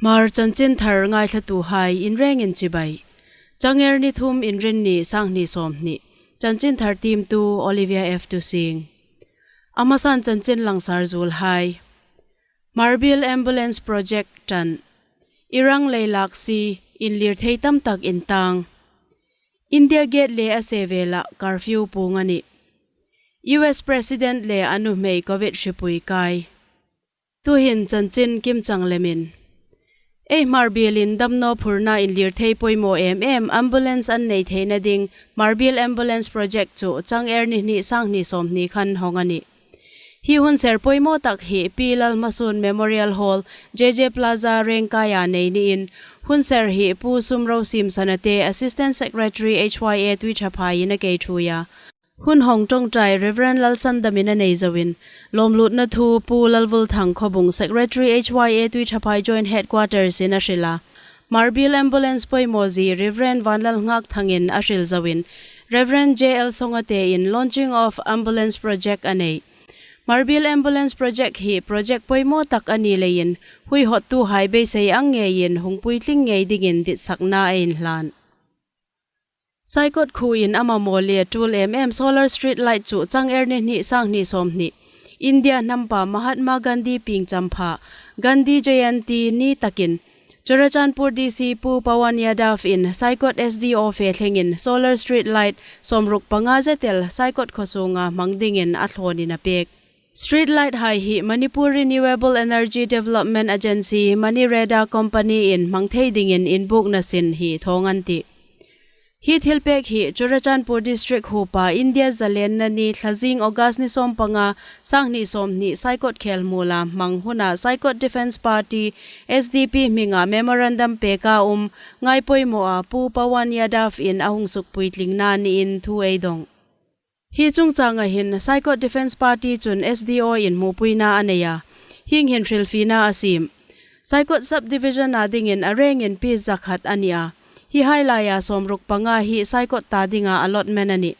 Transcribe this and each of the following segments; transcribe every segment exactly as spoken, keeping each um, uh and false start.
Hmar chanchin thar ngaithlatuhai inrengin chibai. Changer ni thum, Inrinni, sanghni sawmhni. Chanchin thar tiemtu Olivia F Tusing. A hmasan chanchin langsar zuolhai. Hmarbiel Ambulance Project ṭan. Irang leilak sie, inlirthei tamtak intang. India Gate le a se vela curfew puong a nih. U S President le a nuhmei Covid hripui kai. Tuhin chanchin kimchang lemin. Ei Hmarbielin damnaw phurna inlirthei poimaw em em ambulance an nei theina ding Hmarbiel Ambulance Project chu Changer ni hni, sanghni sawmhni khan hawng a nih. Hi hun ser poimaw tak hi Pi Lalhmasun Memorial Hall, J J Plaza, Rengkaia nei niin, hun ser hi Pu Sumrosiem Sanate, Assistant Secretary H Y A Tuiṭhaphaiin a kei ṭhuoi a. Hun hawng ṭawngṭai Reverend Lalsandamin a nei zoin, lawmlutna thu Pu Lalvulthang Khawbung, Secretary H Y A Tuiṭhaphai Joint Headquartersin a hril a. Hmarbiel Ambulance poimaw zie Reverend Vanlalngakthangin a hril zoin, Reverend J L Songatein Launching of Ambulance Project a nei. Hmarbiel Ambulance Project hi project poimaw tak a ni leiin, hui hottuhai beisei ang ngeiin hung puitling ngei dingin ditsakna a inhlan. Saikot khuoin a mamaw le tul em em solar street light chu Changer ni hni, sanghni sawmhni, India hnampa Mahatma Gandhi pieng champha, Gandhi Jayanti ni takin, Churachandpur D C Pu Pawan Yadavin Saikot S D O fe thlengin solar street light sawmruk panga zetel Saikot khuo sunga hmang dingin a thlawnin a pek. Street light hai hi Manipur Renewable Energy Development Agency, MANIREDA company-in hmang thei dingin inbukna sin hi thawng an tih. Hi thilpek hi Churachandpur District huopa India zalenna ni thlazing August ni sawmpanga, sanghni sawmhni Saikot khelhmuola hmang huna Saikot Defence Party, S D P hminga memorandum peka um ngaipoimawa Pu Pawan Yadavin a hung sukpuitlingna niin thu ei dawng. Hi chungchanga hin Saikot Defence Party chun S D O-in hmupuina a nei a, hieng hin hrilfiena a siem. Saikot Subdivision-a dingin a rengin piece zakhat a ni a. Hi hai laia sawmruk panga hi Saikot ta dinga allotment a nih.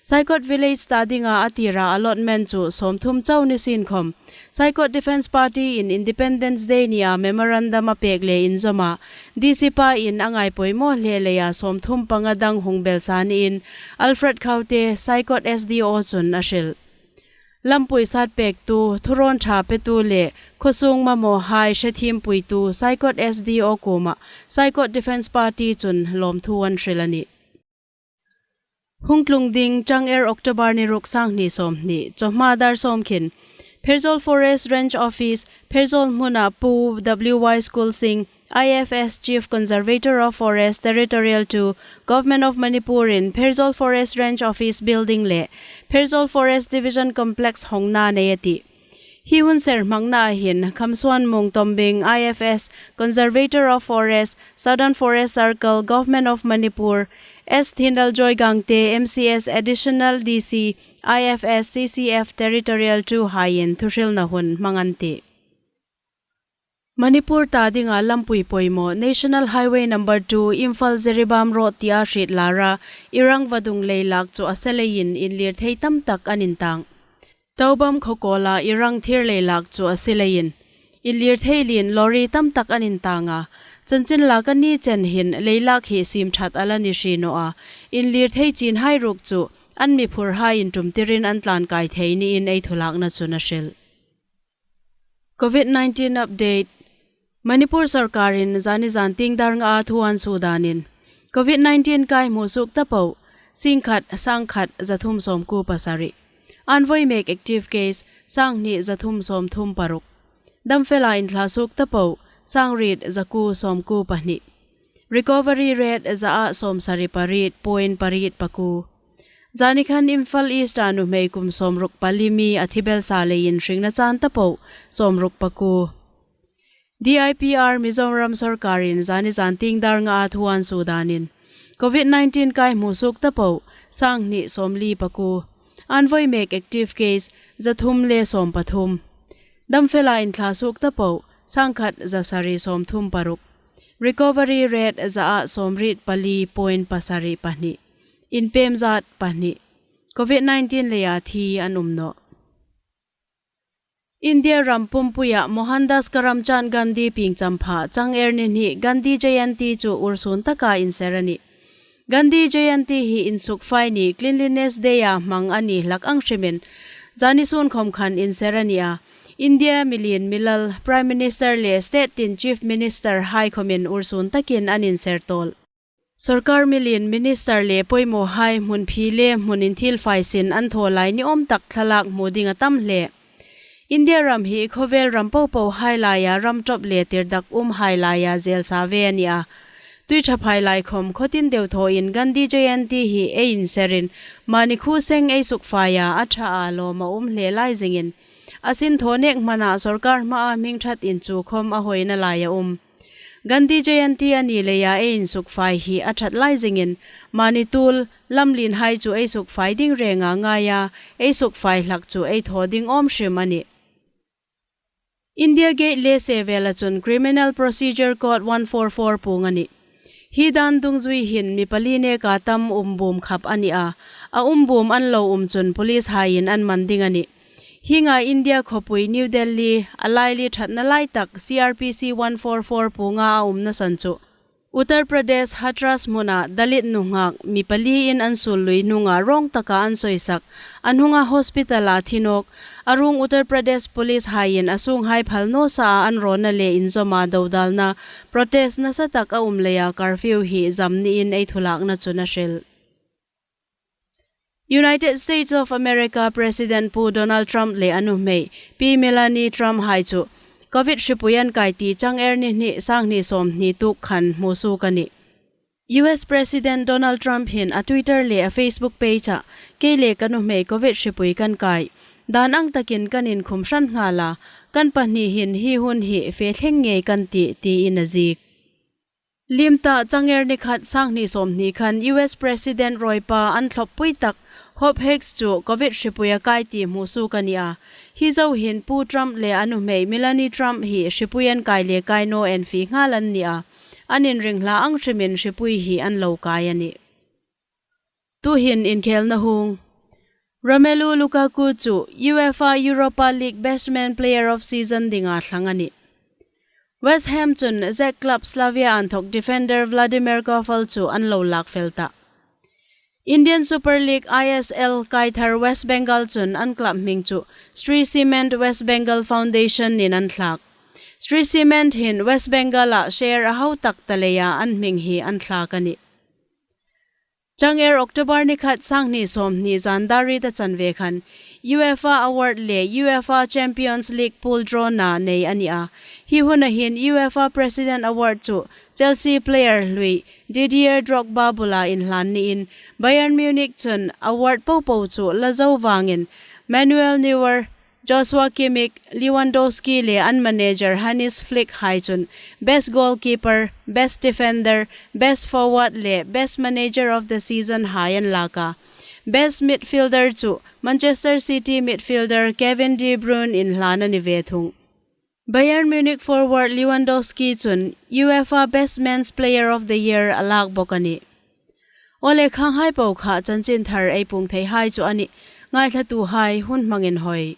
Saikot Village ta dinga a tira allotment chu sawmthum chau ni sien khawm, Saikot Defence Party-in Independence Day nia memorandum a pek le inzawma, D C pa-in a ngaipoimaw hle leia sawmthum panga dang hung belsa niin Alfred Khaute, Saikot S D O chun a hril. Lampui satpektu, thurawn ṭha petu le khuosung mamawhai hrethiempuitu Saikot S D O kuoma Saikot Defence Party chun lawmthu an hril a nih. Hung tlung ding Changer October ni ruk, sanghni sawmhni, chawhma dar sawm khin, Pherzawl Forest Range Office, Pherzawl hmuna Pu W Y Skulsing, I F S Chief Conservator of Forest, Territorial two, Government of Manipur-in Pherzawl Forest Range Office Building le Pherzawl Forest Division Complex hawngna nei a tih. Hi hun ser hmangna hin Khamsuanmung Tombing, I F S, Conservator of Forest, Southern Forest Circle, Government of Manipur, S Thinlaljoy Gangte, M C S, Additional D C, I F S, C C F, Territorial two haiin thuhrilna hun hmang an tih. Manipur ta dinga lampui poimaw National Highway number two, Imphal Jiribam Road tia hriet lara, Irang vadung leilak chu a se leiin inlirthei tamtak an intang. Tobam khuo kawla Irang thir leilak chu a se leiin inlirthei lien lorry tamtak an intang a. Chanchin lak a ni chen hin leilak hi siem ṭhat a la ni hri naw a, inlirthei chinhai ruok chu an mi phurhai inṭumtirin an tlan kai thei niin ei thulakna chun a hril. Covid nineteen update. Manipur sawrkarin zani zantieng dar ngaa thu an suo danin, Covid nineteen kaihmu suok taphawt, singkhat, sangkhat, zathum sawmkuo pasari. An voi mek active case, sanghni zathum sawmthum paruk. Damfela inthla suok taphawt, sangriet zakuo sawmkuo pahni. Recovery rate zaa sawmsari pariet point pariet pakuo. Zanikhan Imphal East-a nuhmei kum sawmruk pali mi a thi belsa leiin hringna chan taphawt, sawmruk pakuo. D I P R Mizoram sawrkarin zani zantieng dar ngaa thu an suo danin, Covid nineteen kaihmu suok taphawt, sanghni sawmli pakuo. An voi mek active case, zathum le sawmpathum. Damfela inthla suok taphawt, sangkhat zasari sawmthum paruk. Recovery rate zaa sawmriet pali point pasari pahni. Inpem zat pahni. Covid nineteen leia thi an um nawh. India ram pumpuia Mohandas Karamchand Gandhi pieng champha Chang Er ni hni Gandhi Jayanti chu ursun taka inser a nih. Gandhi Jayanti hi insukfai ni Cleanliness Day-a hmang a ni hlak ang hrimin, zani sun khom khan inser a ni a. India mi lien mi lal, Prime Minister le state tin Chief Minister hai khomin ursun takin an inser tawl. Sorkar mi lien, minister le poimaw hai hmun phi le hmun inthil fai sin an thaw lai ni awm tak thlalak hmu ding a tam hle. India ram hi khawvel ram popo hai laia ram tawp le tirdak um hai laia zel sa ve a ni a. Tui tha phai lai khom khawtin deu thawin Gandhi Jayanti hi ei inserin, mani khu seng ei sukfaia, a tha a lawm a um hle lai zingin, a sin thaw nek hmana sorkar hmaa hming that inchu khom a hoi na laia um. Gandhi Jayanti a ni leia ei insukfai hi a that lai zingin, mani tul, lamlien hai chu ei sukfai ding renga ngaia, ei sukfai hlak chu ei thaw ding awm hrim a nih. India Gate le se vela chun Criminal Procedure Code one four four puong a nih. Hi dan dungzui hin mi pali neka tam um bum khap a ni a, a um bum an lo um chun police haiin an man ding a nih. Hi nga India khawpui New Delhi, a laili thatna lai tak C R P C one four four puonga a umna san chu Uttar Pradesh Hathras hmuna Dalit nunghak mi paliin an sul lui hnunga rawng taka an soisak, a hnunga hospital-a thi nawk, a ruong Uttar Pradesh police haiin a sunghai phal naw sa a an rawna le inzawma dodalna protest nasa tak a um leia curfew hi zam niin ei thulakna chun a hril. United States of America President Pu Donald Trump le a nuhmei, Pi Melania Trump hai chu Covid hripui an kai ti Chang Er ni hni, sanghni sawmhni tuk khan hmusuok a nih. U S President Donald Trump hin a Twitter le a Facebook page-a, "Kei le ka nuhmei Covid hripui kan kai. Dan ang takin kan inkhum hran nghal a, kan pahni hin hi hun hi fe thleng ngei kan tih," tiin a ziek. Liem ta Chang Er ni khat, sanghni sawmhni khan U S President ruoipa an thlawppui tak Hope Hicks chu Covid hripui a kai ti hmusuok a ni a. Hi zo hin Pu Trump le a nuhmei Melania Trump hi hripui an kai le kai naw en fie nghal an ni a. An inring hla ang hrimin hripui hi an lo kai a nih. Tuhin inkhelna hung. Romelu Lukaku chu UEFA Europa League Best Man Player of Season dinga thlang a nih. West Ham chun Czech club Slavia inthawk defender Vladimir Coufal chu an lo lak fel ta. Indian Super League I S L kai thar West Bengal chun an club hming chu Shree Cement West Bengal Foundation niin an thlak. Shree Cement hin West Bengal-a share a hau tak ta leia an hming hi an thlak a nih. Chang Er October ni khat, sanghni sawmhni zan dar riet a chanve khan UEFA Award le UEFA Champions League pool draw-na nei a ni a. Hi huna hin UEFA President Award chu Chelsea player hlui Didier Drogba bula inhlan niin, Bayern Munich chun award popo chu la zo vangin, Manuel Neuer, Joshua Kimmich, Lewandowski le an manager Hansi Flick hai chun Best Goalkeeper, Best Defender, Best Forward le Best Manager of the Season hai an lak a. Best Midfielder chu Manchester City midfielder Kevin De Bruyne inhlan a ni ve thung. Bayern Munich forward Lewandowski chun UEFA Best Men's Player of the Year a lak bawk a nih. Aw le, khanghai po kha chanchin thar ei puong thei hai chu a nih. Ngaithlatuhai hun hmangin hoi.